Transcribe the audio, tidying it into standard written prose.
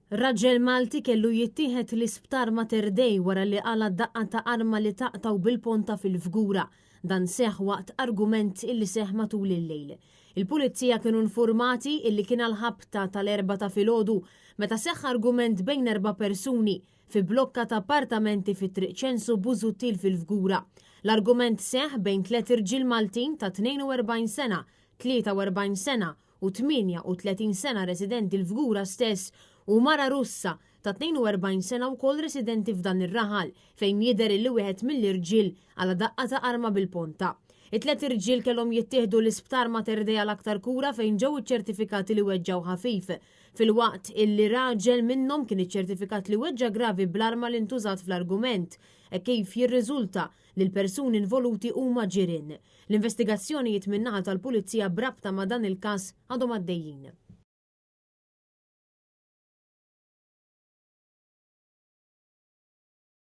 Raġel Malti kellu jittieħed l-Isptar Mater Dei wara li qala' daqqa ta' arma li taqtgħu bil-ponta fil-Fgura. Dan seħħ waqt argument illi seħħ matul il-lejl. Il-Pulizija kienu nfurmati illi kien għall-ħabta tal-erbgħa ta' filgħodu meta seħħ argument bejn erba' persuni fi blokka ta' appartamenti fi Triq Ċensu Busuttil fil-Fgura. L-argument seħħ bejn tliet irġiel Maltin ta' 42 sena, 43 sena u 38 sena residenti l-Fgura stess u mara Russa ta' 42 sena wkoll residenti f'dan ir-raħal fejn jidher illi wieħed mill-irġiel qala' daqqa ta' arma bil-ponta. It-tliet irġiel kellhom jittieħdu l-Isptar Mater Dei għal aktar kura fejn ġew iċċertifikati li weġġgħu ħafif, filwaqt illi raġel minnhom kien iċċertifikat li weġġa' gravi bl-arma li ntużat fl-argument, hekk kif jirriżulta li l-persuni involuti huma ġirien. L-investigazzjonijiet min-naħa tal-Pulizija b'rabta ma' dan il-każ għadhom għaddejjin.